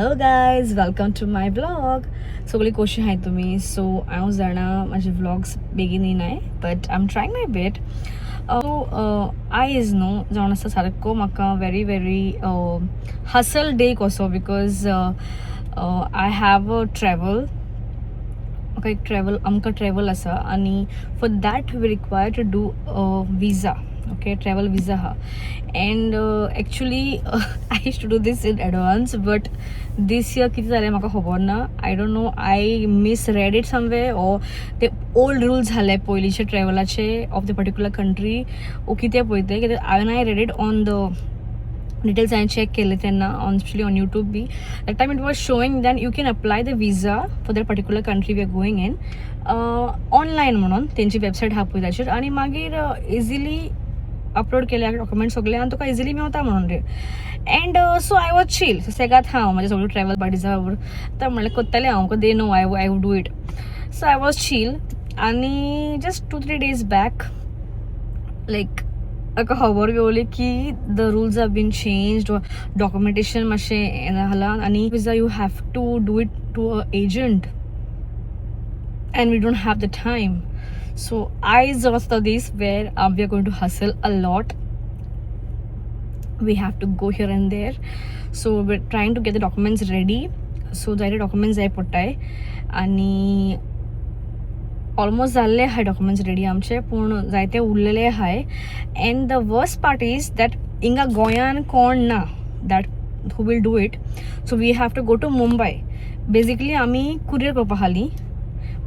Hello guys, welcome to my vlog. सगळी कशी आहाय तुमी? सो हांव जाणा म्हाजे व्लॉग्स बेगीन येयनाय, but I am trying my best. So आयज न्हू जावन आसा सारको म्हाका व्हेरी व्हेरी हसल डे कसो, because I have a travel. म्हाका एक ट्रॅवल, आमकां ट्रॅवल आसा आनी for that we require to do visa, okay? Travel visa आहा. And actually I used to do this in advance, but this year कितें जालें म्हाका खबर ना. I don't know, I misread it somewhere or ते old rules जाले पयलींचे ट्रॅवलाचे of the particular country ओ कितें पळय तें कित्याक हांवें I read it on the details. हांवें चॅक केले तेन्ना on specially on YouTube B, that time it was showing that you can apply the visa for that particular country we are going in online म्हणून. तेंची website आहा पळय ताचेर आनी मागीर इजिली अपलोड केले डॉक्युमेंट सगळे आनी तुका इजिली मेवता म्हणून रे. And so I was chill. सेगात हांव म्हाजे सगळे ट्रॅवल बडीजा तर म्हणलें करतलें हांव, they know I would do it. So I was chill आनी just 2-3 days back, like, म्हाका खबर येवली की the rules have been change, documentation मातशें हें जालां आनी visa you have to do it to a agent and we don't have the time. So आयज जो आसता दीस where we are going to hustle a lot. We have to go here and there, so we're trying to get the documents ready. So जायते documents जाय पडटाय आनी almost जाल्ले आहाय डॉक्युमेंट्स रेडी आमचे, पूण जायते उरलेले आहाय. And the worst part is that हिंगा गोंयान कोण ना that who will do it, so we have to go to Mumbai. Basically आमी कुरियर करपा हाली,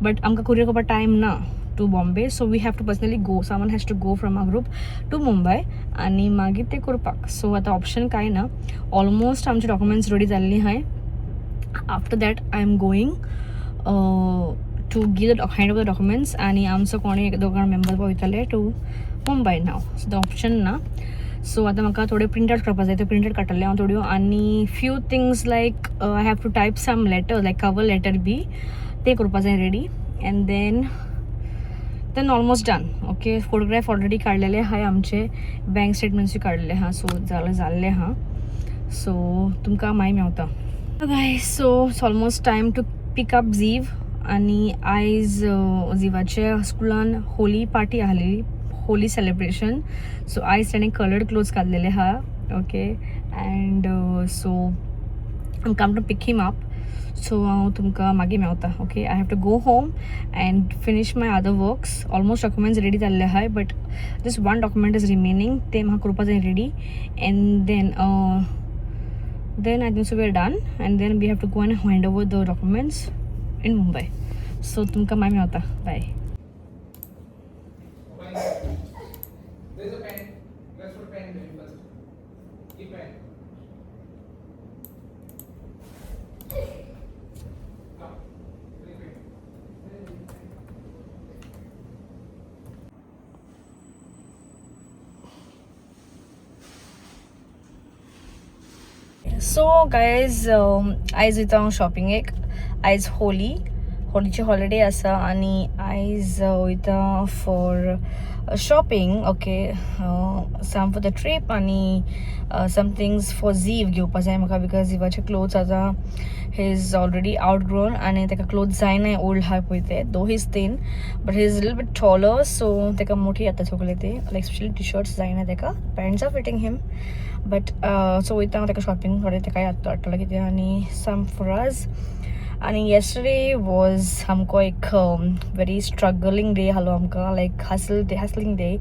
बट आमकां कुरियर करपा टायम ना to Bombay, so we have to personally go. Someone has to go from our group to Mumbai आनी मागीर ते करपाक. सो आतां ऑप्शन कांय ना. ऑलमोस्ट आमचे डॉक्युमेंट्स रेडी जाल्ली आहाय. After that I am going to give the hand over the documents आनी आमचो कोणी एक दोग जाण मेंबर वयतले to Mumbai now. So the option ना. सो आतां म्हाका थोडे प्रिंट आउट करपाक जाय, ते प्रिंट आउट काडटलें हांव थोड्यो आनी few things like I have to type some letter, like cover letter B, ते करपा जाय ready and then almost done, okay? Photograph already काडलेले आहाय आमचे, बँक स्टेटमेंट्सूय काडलेले आहा. सो जालें जाल्लें आहा. सो तुमकां मागीर मेवता guys. So it's almost time to pick up Zeev. आनी आयज झिवाच्या स्कुलान होली पार्टी आहलेली, होली सेलिब्रेशन. सो आयज ताणें कलर्ड क्लोथ्स घातलेले आहा, okay? And so I'm come to pick him up. So हांव तुमकां मागीर मेवता, okay? I have to go home and finish my other works. Almost documents ready जाल्ले आहाय, but just one document is remaining. ते म्हाका करपा जाय ready and then I think so we are done and then we have to go and hand over the documents in Mumbai. So तुमकां मागीर मेवता. बाय. There's a pen. Let's put pen there first. Keep pen. Come. Bring pen. So guys, आयज वयता हांव शॉपिंगेक. आयज Holi, होलीची holiday आसा आनी आयज वयता for shopping, okay? Some for the trip आनी सम थिंग्स फॉर झीव घेवपा जाय म्हाका, because झिवाचे क्लोथ्स आतां he is already outgrown आनी ताका क्लोथ जायनाय, ओल्ड आहा पळय ते. Though he's thin, but he is lil bit taller, so ताका मोठी जाता सगळे ते, लायक स्पेशली टी शर्ट्स जायना ताका. Pants are fitting him, but so वयता हांव ताका शॉपिंग, थोडें ताकाय हाडटलो कितें आनी सम फॉर अस. आनी येस्टरडे वॉज सामको एक व्हेरी स्ट्रगलिंग डे आहलो आमकां, like hustle day, hustling day.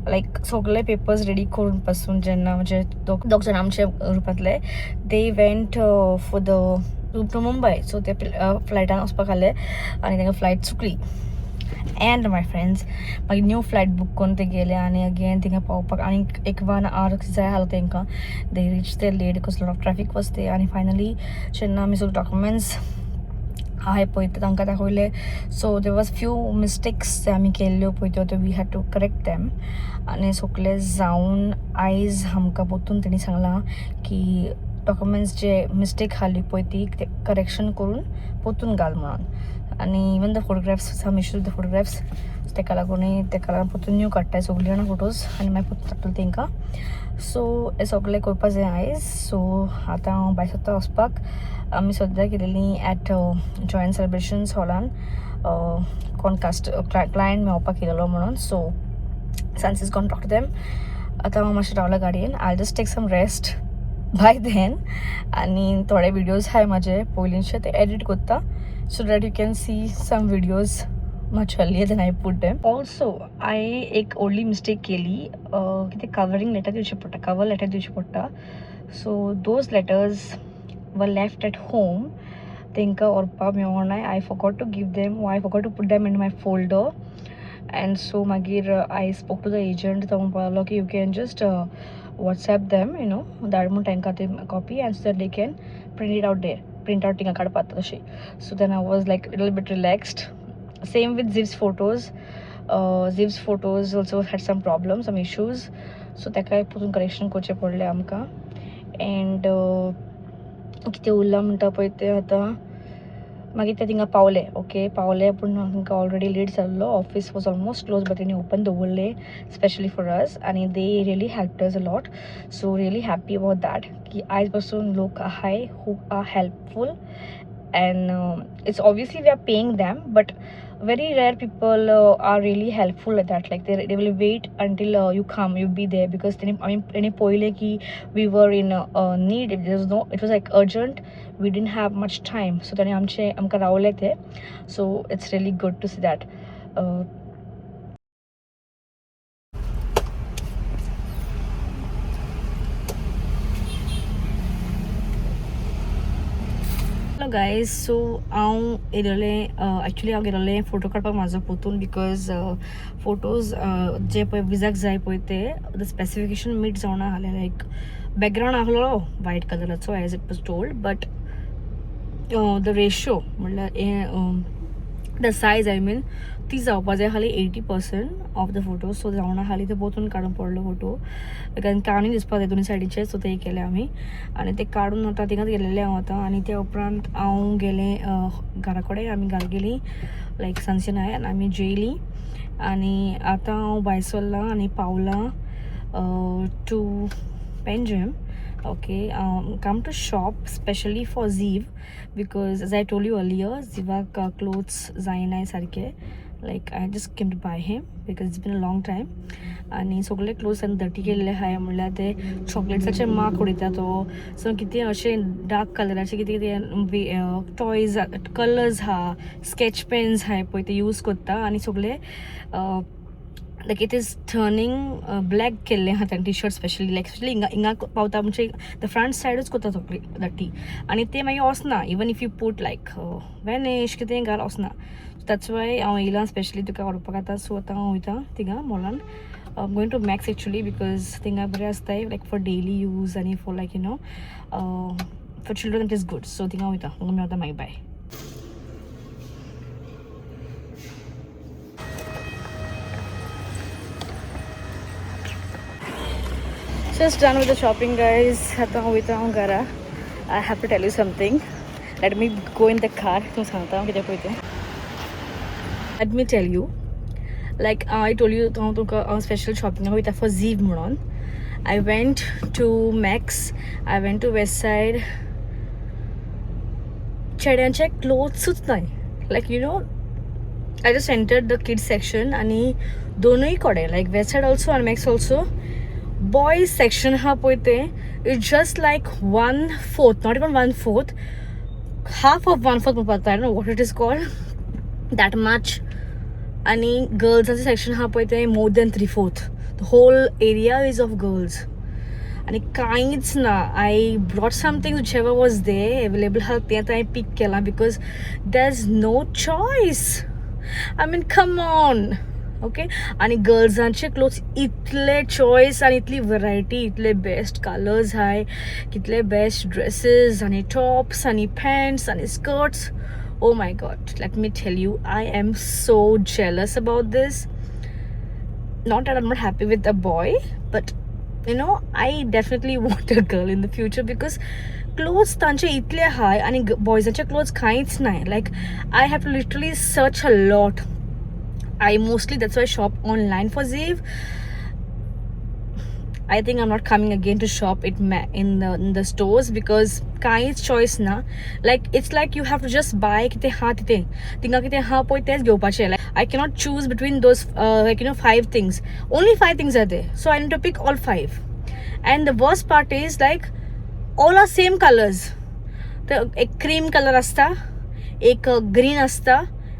Like सगळे पेपर्स रेडी करून पासून जेन्ना म्हणजे दोग जाण आमच्या ग्रुपांतले, they went for the to Mumbai, so ते फ्लायटान वचपाक आहले आनी तांकां फ्लायट चुकली. अँड my friends, मागीर न्यू फ्लायट बूक करून ते गेले आनी अगेन थिंगा पावपाक आनी एक वन our जाय आहलो तेंकां. They reach there late because lot of traffic was there. आनी फायनली जेन्ना आमी सगळे डॉक्युमेंट्स आहाय पळय ते तांकां दाखयले, so there was few mistakes जे आमी केल्ल्यो पळय त्यो we had to correct them. आनी सगळे जावन आयज आमकां परतून तेणी सांगलां की डॉक्युमेंट्स जे मिस्टेक आहली पळय ती करेक्शन करून परतून घाल म्हणून. आनी even the photographs, some issues with the photographs, so तेका लागूनय तेका लागून परतून न्यू काडटाय सगळीं जाणां फोटोज आनी मागीर परतून धाडटले तेंकां. सो हें सगळें करपा जाय आयज. सो आतां हांव भायर सोदता वचपाक. आमी सद्या गेलेलीं एट जॉयंट सेलिब्रेशन्स हॉलान, कोण कास्ट क्लायंट मेळोवपाक येयलेलो म्हणून. So Sans is gone talk to them. आतां हांव मातशें रावला गाडयेन. I just take some rest by then. आनी थोडे विडियोज आहाय म्हाजे पयलींचे, ते एडिट करता so that you can see some videos much earlier than I put them. Also हांवें एक व्हडली मिस्टेक केली कितें कवरींग लेटर दिवचें पडटा, कवर लेटर दिवचें पडटा. So those letters were left at home. तांकां व्हरपाक मेळोना. I forgot to give them, I forgot to put them in my folder. And so मागीर I spoke to the agent. तो म्हणपाक लागलो की you can just WhatsApp them, धाड म्हूण तांकां ते copy, and so that they can print it out there, print out थिंगा काडपाक तशी. So then I was like little bit relaxed. Same with Ziv's photos. Ziv's photos also had some problem, some issues, so ताकाय परतून correction करचें पडलें आमकां. And कितें उरलां म्हणटा पळय तें आतां मागीर ते थिंगा पावले. ओके, पावले पूण तांकां ऑलरेडी लेट जाल्लो. Office was almost close, but तेणी ओपन दवरले स्पेशली फॉर अस आनी they really helped us a lot. So really happy about that की आयज पासून लोक आहाय who are helpful. And it's obviously we are paying them, but very rare people are really helpful like that. Like they will wait until you come, you be there, because तेणी आमी तेणी पळयलें की we were in need, it was no, it was like urgent, we didn't have much time. So तेणी आमचे आमकां रावले ते. So it's really good to see that. Hello guys, so हांव येयलेलें, एक्चुली हांव गेलेलें फोटो काडपाक म्हाजो पोतून, because photos जे पळय विजाक जाय पळय ते the specification meet जावना आहले. लायक बॅकग्रावंड आहलो वायट कलराचो as it was told, but the ratio म्हणल्यार the size I mean ती जावपा जाय आहली 80% of the photo. So जावना आहली, ते पोतून काडून पडलो फोटो, कारण कानूय दिसपाक जाय दोनूय सायडीचे. सो ते केले आमी आनी ते काडून आतां थिंगाच गेलेलें हांव आतां. आनी त्या उपरांत हांव गेलें घरा कडेन. आमी घरा गेलीं लायक सांजचें आनी आमी जेयलीं. आनी आतां हांव भायर सरलां आनी पावलां to Panjim. Okay, come to shop specially for Ziv, because as I told you earlier, Zivak clothes जायनाय सारके. Like I just came to buy him because it's been a long time. आनी सगळे क्लोथ्स आनी dirty केल्ले आहाय, म्हणल्यार ते चॉकलेट्साचे mark उडयता तो. सो कितें अशें डार्क कलराचे कितें कितें टॉयज कलर्स आहा, स्केच पेन्स आहाय पळय, ते यूज करता आनी सगळे like it is turning black केल्लें आहा तांणी टी शर्ट स्पेशली. लायक स्पेशली हिंगा हिंगा पावता म्हणजे the front सायडूच करता सगळी डर्टी आनी ते मागीर वचना. Even if you put like Vanish कितें घाल, वचना. सो that's why हांव येयलां स्पेशली तुका व्हरपाक आतां. सो आतां हांव वयता थिंगा मॉलान. Going to Max actually, because थिंगा बरें आसताय लायक फॉर डेली यूज आनी for like for children it is good. So थिंगा वयता, तुमकां मेळटा मागीर. बाय. Just done with the shopping guys. आतां हांव वयता हांव घरा. I have to tell you something. Let me go in the car, तुमकां सांगता हांव कितें पळय तें. Let me tell you, like I told you, हांव तुका हांव स्पेशल शॉपिंगाक वयता फॉर झीव म्हणून. I went to Max, I went to West Side. चेड्यांचे क्लोथ्सूच नाय. Like I just entered the kids section आनी दोनूय कडेन लायक वेस्ट सायड ऑल्सो आनी मॅक्स ऑल्सो बॉयज सेक्शन आहा पळय तें it's just like one fourth, not even one fourth, half of one fourth म्हणपाक जाता. I know what it is called, that much. आनी गर्ल्साचें सेक्शन आहा पळय तें more than three fourth, the whole area is of girls आनी कांयच ना. I brought something whichever was there available आहा तें आतां हांवें पीक केलां, because there is no choice. I mean, come on. Okay, आनी गर्ल्सांचे क्लोथ्स इतले चॉयस आनी इतली वरायटी, इतले बेस्ट कलर्स आहाय, कितले बेस्ट ड्रेसीस आनी टॉप्स आनी पॅन्ट्स आनी skirts. Oh my god, let me tell you, I am so jealous about this. Not that I'm not happy with a boy, but I definitely want a girl in the future, because clothes तांचे इतले हाय आनी बॉयजांचे clothes कांयच नाय. Like I have to literally search a lot. I mostly, that's why, shop online for Zeev. I think I'm not coming again to shop it in the stores because कांयच choice ना. Like it's like you have to just buy कितें आहा तितें, थिंगा कितें आहा पळय तेंच घेवपाचें. Like I cannot choose between those like five things. Only five things are there, so I need to pick all five. And the worst part is, like, all are same colors. तर एक cream colour आसता, एक green आसता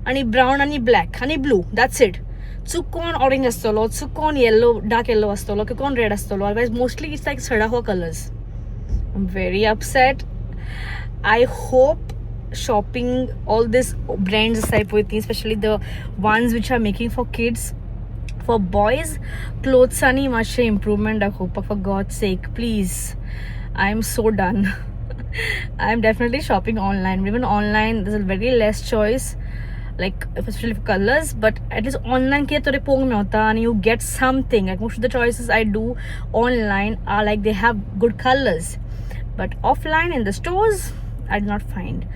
आनी brown आनी black आनी blue, that's it. चुकोन orange आसतलो, चुकोन येल्लो, डार्क येल्लो आसतलो, कोण रेड आसतलो. Otherwise mostly it's like सडा हो colours. I am very upset. I hope shopping all this brands आसाय पळय ती, specially the ones which are making for kids, for boys क्लोथ्सांनी मातशें इम्प्रूवमेंट दाखोवपाक, for God sake, please. I am so done. I am definitely shopping online. Even online there's a very less choice, like especially for colors, but at least online कितें तरी पळोवंक मेवता आनी you get something. Like most of the choices I do online are like they have good colors, but offline in the stores I did not find.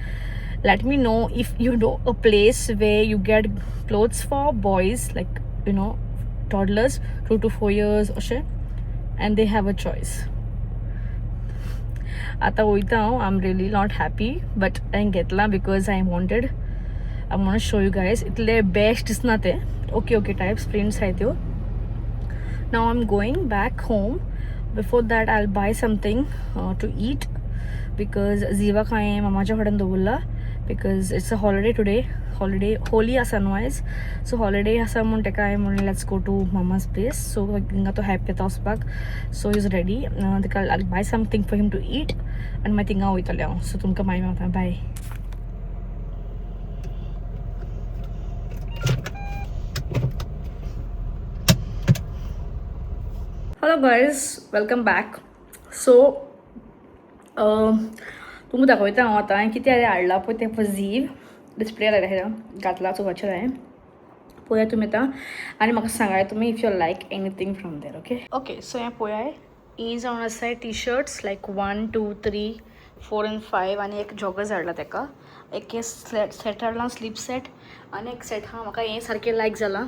Let me know if you know a place where you get clothes for boys, like toddlers, 2 to 4 years अशें, and they have a choice. आतां वयता हांव. I am really not happy, but हांवें घेतलां because I wanted, I want show you guys. इतले best दिसना ते, okay okay types prints आहाय त्यो. Now I am going back home. Before that I buy something to eat because झिवाक हांवें मामाच्या कडेन दवरला because it's a holiday today. Holiday, Holi आसा न्हू आयज, सो हॉलिडे आसा म्हूण ताका हांवें म्हणलें, let's go to mama's place. So हिंगा तो हॅप्पी येता वचपाक, सो is ready. ताका I buy something for him to eat आनी मागीर थिंगा वयतलें हांव. सो तुमकां मागीर मेवता. बाय. Hello guys, welcome back. So तुमकां दाखयता हांव आतां हांवें कितें हाडलां पळय तें. झीव डिस्प्ले घातला चोवपाचें हांवें. पळया तुमी आतां आनी म्हाका सांगाय तुमी if you like anything from there. Okay okay, so हें पळयाय, ही जावन आसा T shirts, like one, two, three, four and five. आनी एक जॉगर्स हाडला ताका. एक हे सेट हाडला, स्लीप सेट, आनी एक सेट आहा. म्हाका हें सारकें लायक जालां.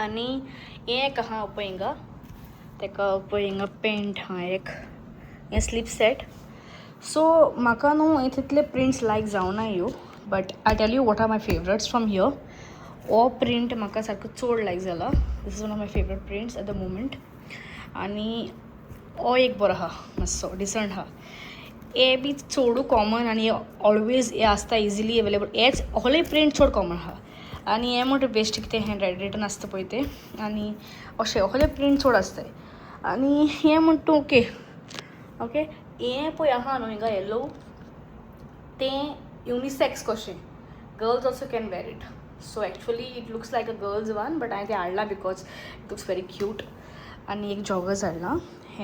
आनी हें एक आहा पळय हिंगा, ताका पळय हिंगा पेंट आहा एक, हें स्लीप सेट. सो म्हाका न्हू हे तितले प्रिंट्स लायक जावना ह्यो, but I tell you what are my favourites from here. हो प्रिंट म्हाका सारको चड लायक जाला. This is one of my favourite prints at the moment. आनी हो एक बरो आहा, मातसो डिसंट आहा. हे बी चडू कॉमन आनी ऑलवेज हे आसता इजिली अवेलेबल. हेच होले प्रिंट चड कॉमन आहा. आनी हें म्हणटा बेश्ट कितें हँड रिटन आसता पळय तें, आनी अशें होले प्रिंट चड आसताय. आनी हें म्हणटा ओके ओके. हें पळय आहा न्हू हिंगा येलो, तें युनिसेक्स कशें, girls also can wear it. So actually it looks like a girls one, but हांवें तें हाडलां because it looks very cute. आनी एक जॉगर्स हाडला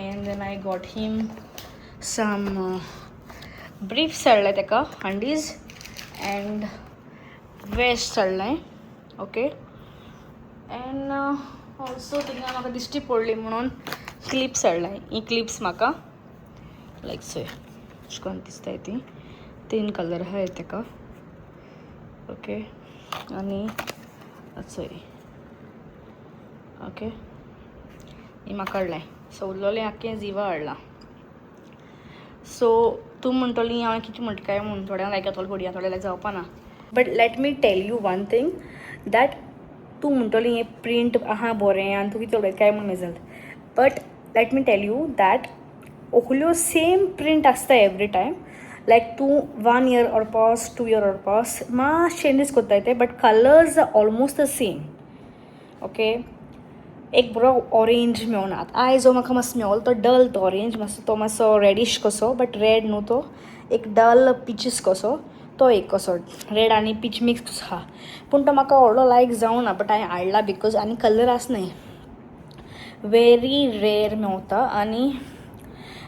and then I got him some briefs हाडले ताका, हंडीज अँड वेस्ट हाडलें. ओके, अँड ऑल्सो थिंगा म्हाका दिश्टी पडली म्हणून क्लिप्स हाडले. ही क्लिप्स म्हाका लायक चोय अशें करून दिसताय ती. तीन कलर आहाय ताका. ओके, आनी चोय, ओके, ही म्हाका हाडलें. सो उरलोलें आख्खें जिवा हाडलां. सो तूं म्हणटली हांवें कितें म्हणटा काय म्हूण, थोड्यांक लायक जातलो घडया, थोड्या लायक जावपा ना. But let me tell you one thing, that तूं म्हणटली हें प्रिंट आहा बरें आनी तूं कितें उलयता काय म्हूण Maisel, but let me tell you that ओकल्यो same print आसता एवरी टायम. लायक तूं one year or pass, 2 year or pass, मातशें चेंजीस करताय ते, but colours are almost the same. Okay, एक बरो ऑरेंज मेवना. आतां आयज जो म्हाका मातसो मेवलो तो डल, तो ऑरेंज मातसो, तो मातसो रेडीश कसो, बट रेड न्हू तो, एक डल पिचीस कसो, तो एक कसो रेड आनी पीच मिक्स कसो आहा. पूण तो म्हाका व्हडलो लायक जावना, बट हांवें हाडला because आनी कलर आसनाय, वेरी रेर मेवता. आनी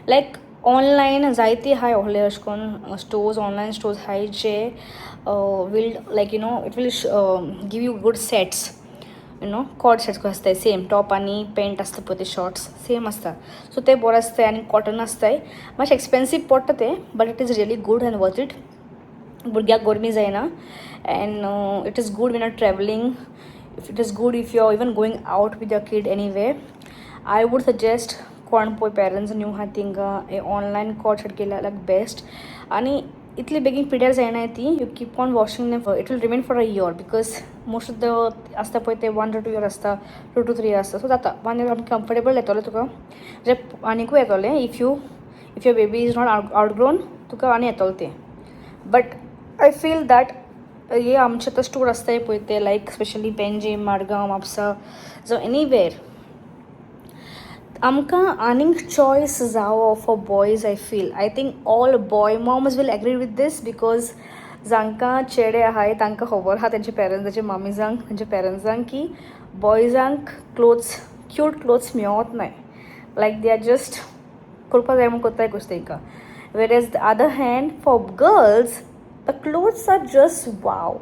लायक ऑनलायन जायते आहाय व्हडले अशें करून स्टोर्स, ऑनलायन स्टोर्स आहाय जे will like it will give you good sets. You know cord sets कशे आसताय, सेम टॉप आनी पेंट आसता पळय, ते शॉर्ट्स सेम आसता. सो ते बरें आसताय आनी कॉटन आसताय. मातशें एक्सपेन्सीव पडटा ते, but it is really good and worth it. भुरग्याक गरमी जायना and it is good when are travelling, if it is good if you are even going out with your kid anyway. I would suggest कोण पळय parents new आहा तेंकां online cord set केल्यार लायक best. आनी इतली बेगीन पिड्यार जायना ती. You keep on washing, it will remain for a year, because most of the आसता पळय ते 1 टू 2 इयर आसता, 2 टू 3 इयर आसता. सो जाता, वन इयर सामकें कम्फर्टेबल येतलें तुका, म्हणजे आनिकूय येतलें. If your baby is not outgrown, तुका आनी येतलें तें. बट I feel that हे आमचे आतां स्टोर आसताय पळय ते, लायक स्पेशली पेंजीम, माडगांव, म्हापसा, जावं एनीवेर, आमकां आनीक चॉयस जावो for boys. I feel, I think all boy moms will agree with this, because जांकां चेडे आहाय तांकां खबर आहा, तेंच्या पेरंट्साचे मामीजांक, तेंच्या पेरंट्सांक, की बॉयजांक क्लोथ्स, क्यूट क्लोथ्स मेवत नाय. लायक they are just करपा जाय म्हूण करताय कशें तांकां, whereas the other hand, for girls the clothes are just wow.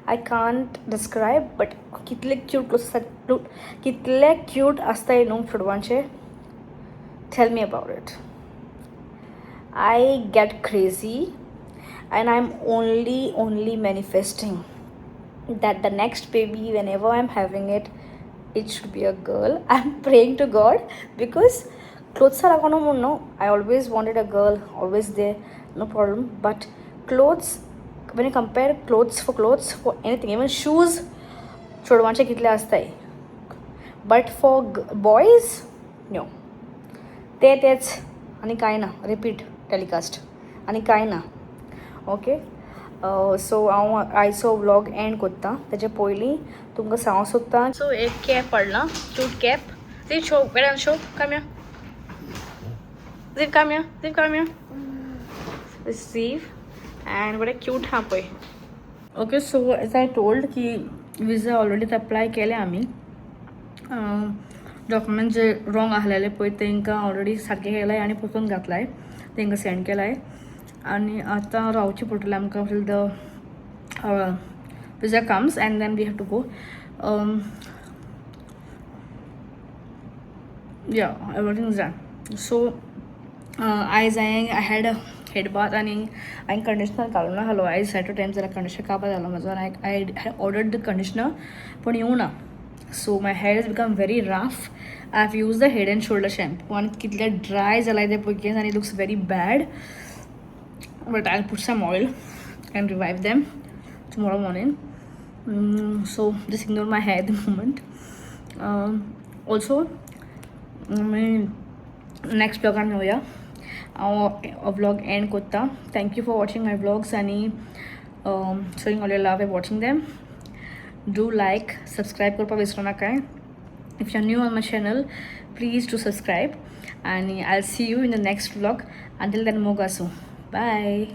I can't describe, but कितले क्यूट क्लोथ्स आसतात, कितले क्यूट आसताय न्हू चेडवांचे. Tell me about it. I get crazy and I'm only manifesting that the next baby, whenever I'm having it, it should be a girl. I'm praying to God, because clothes are लागून no, I always wanted a girl, always there, no problem. But clothes, when you compare clothes for clothes, for anything, even shoes, चेडवांचे कितले आसताय, but for boys no, ते तेच आनी कांय ना, repeat telecast आनी कांय ना. ओके, सो हांव आयचो व्लॉग एंड कोत्ता. तेजे पयलीं तुमकां सांगूंक सोदता, सो एक कॅप पडला, cute cap. Ziv, show, wait, show, come here. Ziv, come here. Ziv, come here. Ziv and बरें क्यूट हा पळय. Okay, so as I told की विजा ऑलरेडी अप्लाय केले आमी. डॉक्युमेंट जे रॉंग आसलेले पळय, तांकां ऑलरेडी सारकें केलाय आनी परतून घातलाय, तांकां सेंड केलाय आनी आतां रावचें पडटलें आमकां till the visa comes and then we have to go. Yeah, everything is done. So आयज हांवें, I had a head bath आनी हांवें कंडिशनर घालूं ना घालो. आयज एट अ टायम जाल्यार कंडिशनर काबार जालो म्हजो आनी I ordered the conditioner पूण येवना ना. So my hair is become very rough. I have use the Head and Shoulder shampoo आनी कितले ड्राय जालाय ते पळय आनी looks very bad, but I'll put some oil and revive them tomorrow morning. So just ignore my hair at the moment. Also, आमी next ब्लॉगान मेळुया. हांव vlog and कोत्ता. Thank you for watching my vlogs आनी showing all your love and watching them. Do like, subscribe करपाक विसरू नाकाय. If you are new on my channel, please do subscribe आणि I see you in the next vlog. Until then, मोग आसूं. बाय.